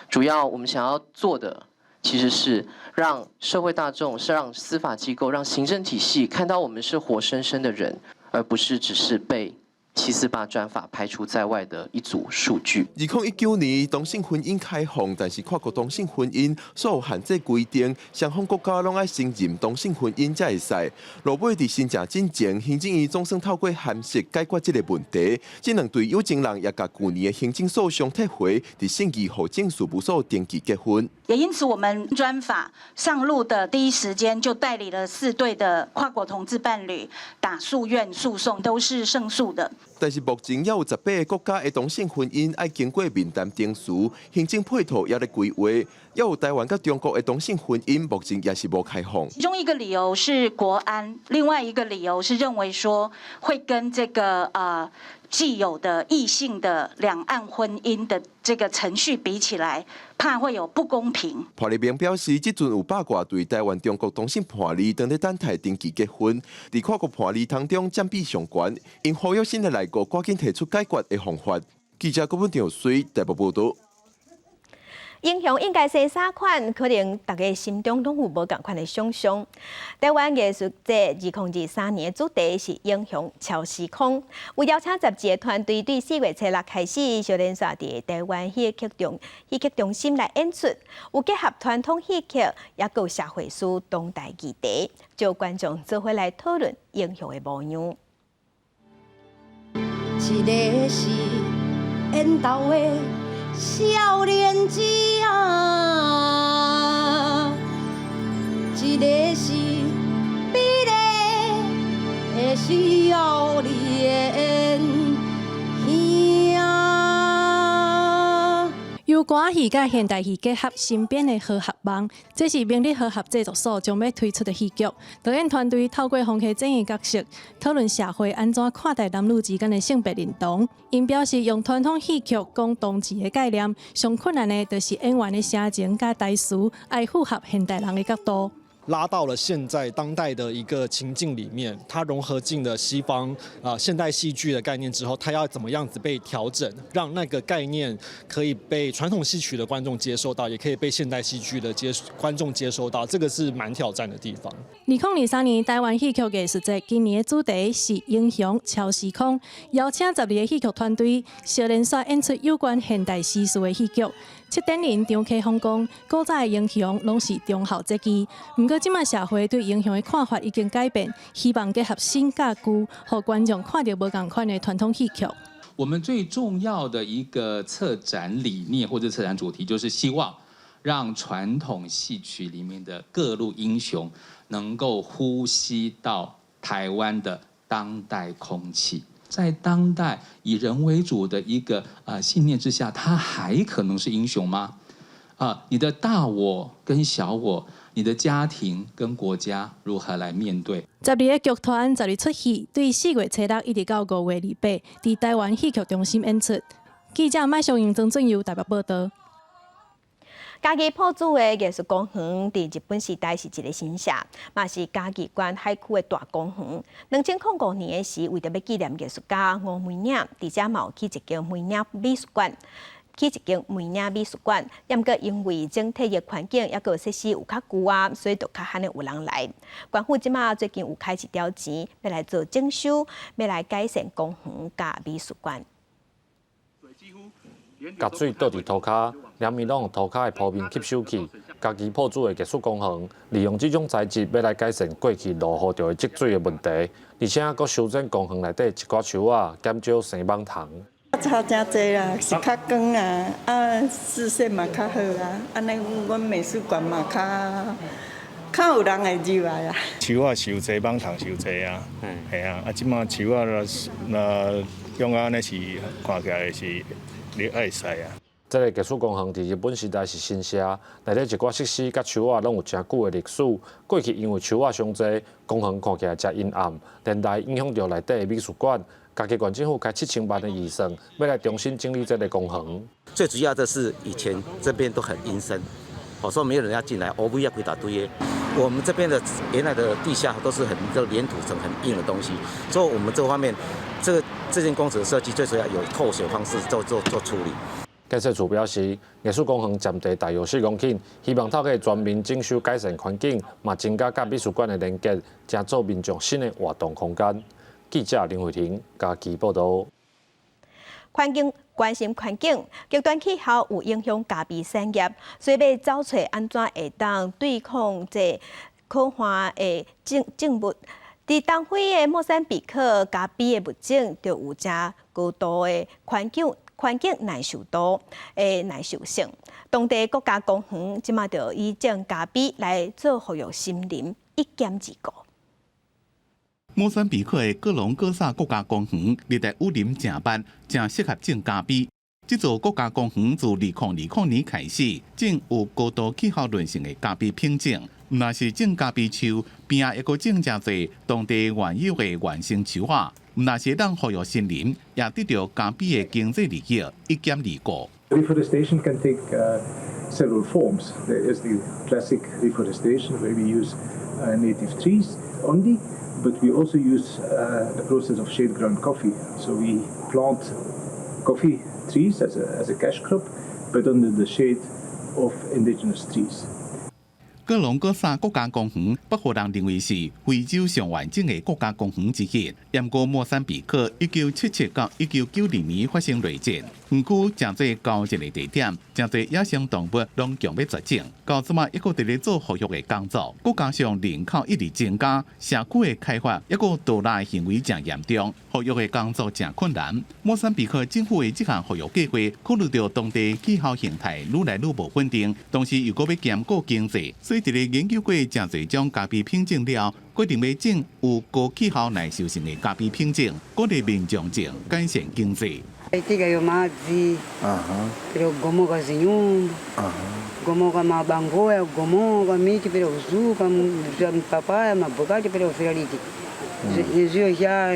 S16: 主要我們想要做的，其實是讓社會大眾，是讓司法機構、讓行政體系看到我們是活生生的人，而不是只是被748專法排除在外的一組數據。
S14: 2019年同性婚姻開放，但是跨國同性婚姻所有限制規定，雙方國家攏愛承認同性婚姻才會使。落尾佇新正進前，行政院總算透過函釋解決這個問題。這兩對有情人也共舊年的行政訴訟撤回，佇信義戶政事務所登記結婚。
S17: 也因此，我們專法上路的第一時間就代理了四對的跨國同志伴侶打訴願訴訟，都是勝訴的。
S14: 但是目前猶有18個國家的同性婚姻愛經過面談程序，行政配套猶咧規劃，猶有台灣佮中國的同性婚姻目前也是無開放。
S17: 其中一個理由是國安，另外一個理由是認為說會跟這個既有的異性的兩岸婚姻的這個程序比起來，怕會有不公平。
S14: 潘麗明表示，這陣有百外對台灣、中國同性伴侶當咧等待登記結婚，佇跨國伴侶當中佔比上懸，𪜶呼籲新的內閣趕緊提出解決的方法。記者郭文長水台北報導。
S1: 英雄應該生啥款？可能大家心中攏有無仝款的想像。台灣藝術節2023年的主題是英雄超時空，有邀請12個團隊對4月初6開始，小連續佇台灣戲曲中心來演出，有結合傳統戲曲，也閣有社會事當代議題，招觀眾做伙來討論英雄的模樣。
S26: 一个是緣投的少年子啊，一个是美麗的少年兄。
S27: 由歌仔戲佮現代戲結合新編的《和合夢》，這是明日和合製作所將欲推出的戲劇。導演團隊透過馮溪正的角色，討論社會按怎看待男女之間的性別認同。𪜶表示用傳統戲曲講同志的概念，上困難的就是演員的聲情佮台詞，愛符合現代人的角度。
S28: 拉到了現在當代的一個情境裡面，它融合進了西方啊現代戲劇的概念之後，它要怎麼樣子被調整，讓那個概念可以被傳統戲曲的觀眾接受到，也可以被現代戲劇的觀眾接受到，這個是蠻挑戰的地方。
S27: 2023年台灣戲曲藝術節今年的主題是英雄超時空，邀請12個戲劇團隊，小連續演出有關現代時事的戲劇。策展人張啟峰講，古早的英雄攏是忠孝節義，毋過這馬社會對英雄的看法已經改變，希望結合新佮舊，予觀眾看著無仝款的傳統戲曲。
S29: 我們最重要的一個策展理念或者策展主題，就是希望讓傳統戲曲裡面的各路英雄能夠呼吸到台灣的當代空氣。在當代以人為主的一個信念之下，他還可能是英雄嗎？啊，你的大我跟小我，你的家庭跟國家如何來面對？
S27: 十二个劇團十二齣戲，對4月初6一直到5月28，佇臺灣戲曲中心演出。記者麥淑英、曾俊佑台北報道。
S1: 嘉義朴子的藝術公園，佇日本時代是一个神社，嘛是嘉義縣海區的大公園。2005年的時，為著欲紀念藝術家吳梅嶺，佇遮嘛有起一間梅嶺美術館，起一間梅嶺美術館。毋過因為整體的環境抑閣設施有較舊啊，所以就較罕的有人來。縣府這馬最近有開一條錢，欲來做整修，欲來改善公園佮美術館。
S2: 共水倒佇塗跤，連綿攏予塗跤的鋪面吸收去。嘉義朴子的藝術公園，利用這種材質，欲來改善過去落雨就會積水的問題，而且閣修剪公園內底一寡樹仔，減少生蠓蟲。
S4: 差誠濟啦，是較光啊，啊視線嘛較好啊，按呢阮美術館嘛較較有人會入來啊。
S7: 樹仔傷濟，蠓蟲傷濟啊，係啊，啊這馬樹仔若用按呢是看起來是。你愛使啊！
S2: 這个藝術公園佇日本時代是神社，內底一寡設施佮樹仔攏有誠久的歷史。過去因為樹仔傷濟，公園看起來誠陰暗，連帶影響著內底的美術館。嘉義縣政府開7000萬的預算，欲來重新整理這个公園。
S18: 最主要的是以前這邊都很陰森，我說沒有人要進來，烏蠅也規大堆的。我們這邊的原來的地下都是很這黏土層很硬的東西，所以我們這方面，這個這件工程設計最主要有透水方式做處理。
S2: 建設處表示，藝術公園佔地大約4公頃，希望透過全面整修改善環境，嘛增加佮美術館的連結，成做民眾新的活動空間。記者林慧婷嘉義報道。
S1: 環境關心環境，極端氣候有影響咖啡產業，所以欲找揣按怎會當對抗這可旱的植物。佇東非的莫桑比克咖啡的物種就有誠高度的環境耐受度的耐受性。當地國家公園這馬就以種咖啡來做復育森林，一兼二顧。
S19: 莫桑比克的哥隆哥薩國家公園熱帶雨林誠密，誠適合種咖啡。這座國家公園自2020年開始種有高度氣候韌性的咖啡品種，毋但是種咖啡樹，邊仔抑閣種誠濟當地原有的原生樹仔，毋但是當復育森林，也得著咖啡的經濟利益，一兼二顧。
S20: Reforestation can take several forms. There is the classic reforestation where we use native trees only, but we also use the process of shade grown coffee. So we plant coffee trees as a cash crop, but under the shade of indigenous trees.
S19: 哥隆哥薩國家公園被予人認為是非洲上完整的國家公園之一。毋過莫桑比克1977到1992年發生內戰，園區誠濟高一個地點，誠濟野生動物攏強欲絕種。到這馬抑閣佇咧做復育的工作，閣加上人口一直增加，社區的開發抑閣盜獵行為誠嚴重，復育的工作誠困難。莫桑比克政府的這項復育計劃，考慮著當地氣候形態愈來愈無穩定，同時又閣欲兼顧經濟，所以佇咧研究過誠濟種咖啡品種了，決定欲種有高氣候耐受性的咖啡品種，鼓勵民眾種，改善經濟。
S21: Tika yo madzi pero gomoka zinyumba gomoka mabangoya gomoka miti pero uzuka mpapaya mabokati pero ufira liti niziyo sha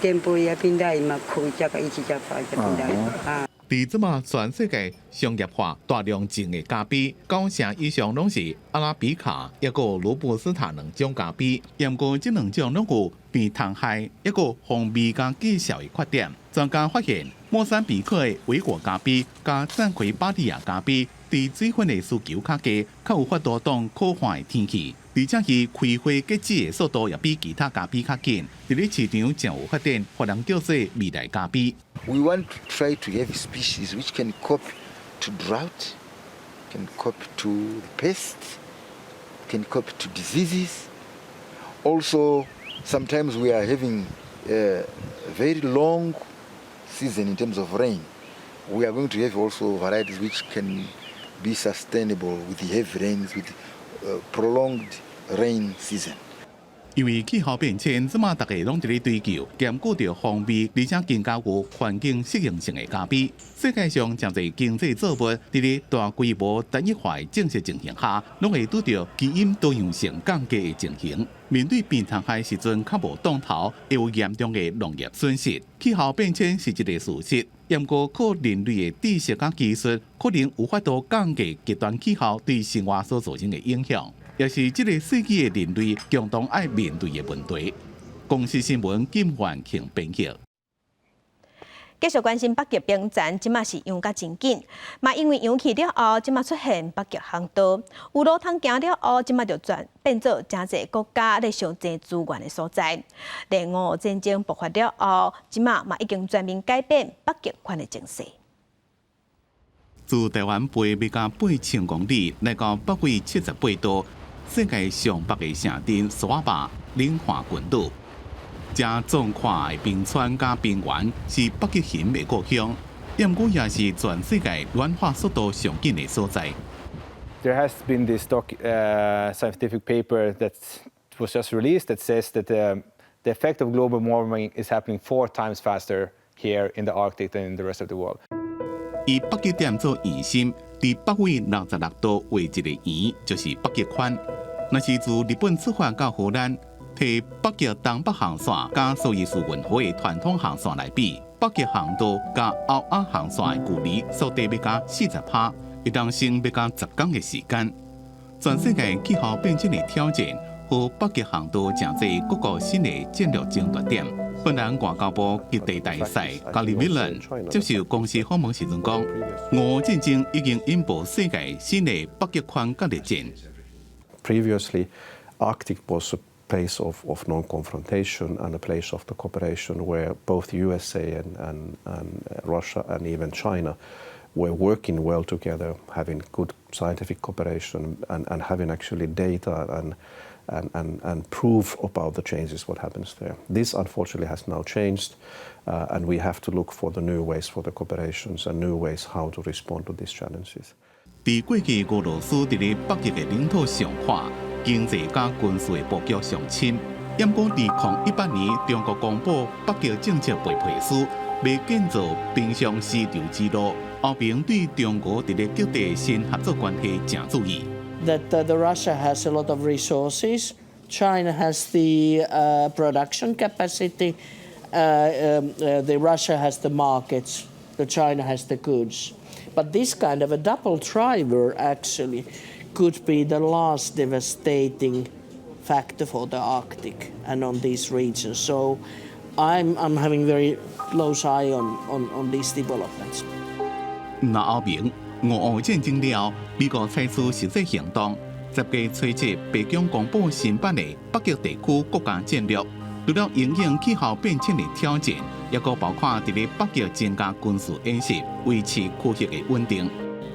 S21: tempo yapindai makhu chaka ichi chafa chapindai.
S19: 佇這馬全世界商業化大量種的咖啡，九成以上攏是阿拉比卡，抑閣羅布斯塔兩種咖啡。毋過這兩種攏有病蟲害，抑閣風味佮果效的缺點。專家發現，莫桑比克的維果咖啡佮讚魁巴利亞咖啡，佇水分的需求較低，較有法度擋苦旱的天氣，而且伊開花結籽的速度也比其他咖啡較緊。佇咧市場誠有發展，予人叫做未來咖啡。
S22: We want to try to have species which can cope to drought, can cope to pests, can cope to diseases. Also, sometimes we are having a very long season in terms of rain. We are going to have also varieties which can be sustainable with the heavy rains, with prolonged rain season.
S19: 因為氣候變遷，這馬逐家攏佇咧追求兼顧著風味，而且更加有環境適應性的咖啡。世界上誠濟經濟作物佇咧大規模單一化種植情形下，攏會拄著基因多樣性降低的情形。面對病蟲害時陣較無擋頭，會有嚴重的農業損失。氣候變遷是一個事實，毋過靠人類的知識佮技術，可能有法度降低極端氣候對生活所造成的影響，也是這個世紀的人類共同愛面對的問題。公視新聞金元慶編輯。
S1: 繼續關心北極冰層，這馬是融甲真緊，嘛因為融去了後，這馬出現北極航道，有路通行了後，這馬就轉變做誠濟國家咧相爭資源的所在。俄烏戰爭爆發了後，這馬嘛已經全面改變北極圈的情勢。
S19: 自台灣飛欲到8000公里，來到北緯78度，世界上北的城鎮斯瓦巴冷華群島。這壯闊的冰川佮冰原是北極熊的故鄉，毋過也是全世界暖化速度上緊的所在。
S6: There has been this scientific paper that was just released that says that the effect of global warming is happening four times faster here in the Arctic than in the rest of the world.
S19: 以北極點做圓心，佇北緯66度畫一個圓，就是北極圈。若是自日本出發到荷蘭，提北極東北航線佮蘇伊士運河的傳統航線來比，北極航道佮歐亞航線的距離縮短欲到40%，會當省欲到10天的時間。全世界氣候變遷的挑戰，予北極航道成做各國新的戰略爭奪點。芬蘭外交部極地大使加里米倫接受公視訪問時陣講，俄烏戰爭已經引爆世界新的北極圈角力戰。
S8: Previously, Arctic was a place of non-confrontation and a place of the cooperation where both USA and Russia and even China were working well together, having good scientific cooperation and having actually data and proof about the changes what happens there. This unfortunately has now changed, and we have to look for the new ways for the cooperations and new ways how to respond to these challenges.
S19: 佇過去俄羅斯佇咧北極的領土上闊，經濟佮軍事的布局上深。毋過2018年，中國公布北極政策白皮書，欲建造冰上絲綢之路。歐盟對中國佇咧極地新合作關係誠注意。
S9: That the Russia has a lot of resources, China has the production capacity, the Russia has the markets, the China has the goods. But this kind of a double driver actually could be the last devastating factor for the Arctic and on these regions. So I'm having very close eye on these developments.
S19: 那歐盟俄烏戰爭了，美國採取實際行動，10月初七，白宮公布新版的北極地區國家戰略，除了因應氣候變遷的挑戰，抑閣包括佇咧北極增加軍事演習，維持區域的穩定。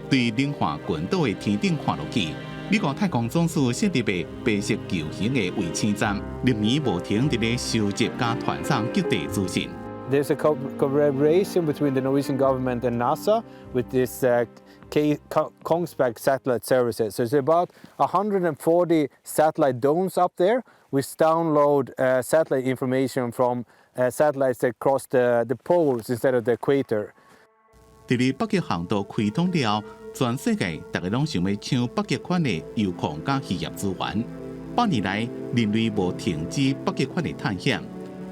S19: 對冷華群島的天頂看落去，美國太空總署設立的白色球形的衛星站，日暝無停佇咧收集佮傳送極地資訊。
S6: There's a collaboration between the Norwegian government and NASA with this Kongsberg satellite services. So there's about 140 satellite domes up there, which download satellite information from satellites that cross the poles instead of the equator.
S19: 佇咧北極航道開通了，全世界逐家攏想欲搶北極圈的鈾礦佮漁業資源。百年來，人類無停止北極圈的探險。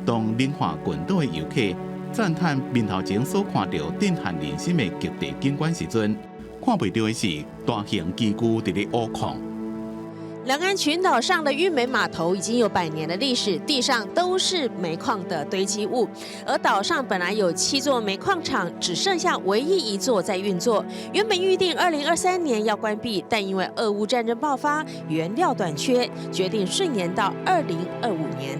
S19: 當冷華群島的遊客讚嘆面頭前所看著震撼人心的極地景觀時陣，看袂著的是大型機具佇咧挖礦。
S10: 兩岸群島上的運煤碼頭已經有100年的歷史，地上都是煤礦的堆積物。而島上本來有七座煤礦廠，只剩下唯一一座在運作。原本預定2023年要關閉，但因為俄烏戰爭爆發，原料短缺，決定順延到2025年。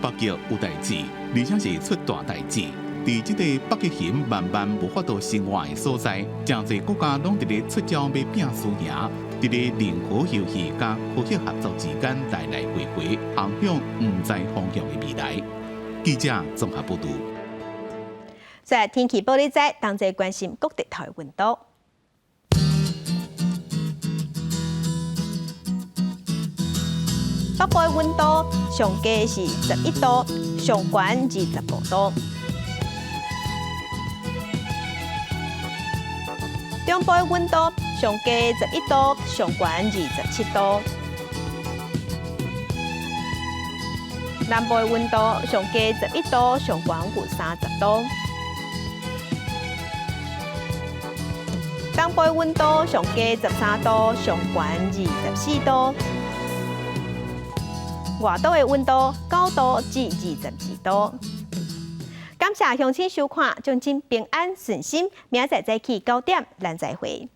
S19: 北極有代誌，而且是出大代誌。佇這個北極熊慢慢無法度生活的所在，誠濟國家攏佇咧出招欲拚輸贏，佇咧零和遊戲佮科學合作之間來來回回，航向毋知方向的未來。記者綜合報導。
S1: 在天氣報你知，同齊關心各地頭的溫度。北部的溫度上低是11度，上懸25度。中部的溫度上低11度，上懸27度。南部的溫度上低11度，上懸有30度。東部的溫度上低13度，上懸24度。外島的溫度9度至22度。感謝鄉親收看，祝恁平安順心。明仔載早起9點，咱再會。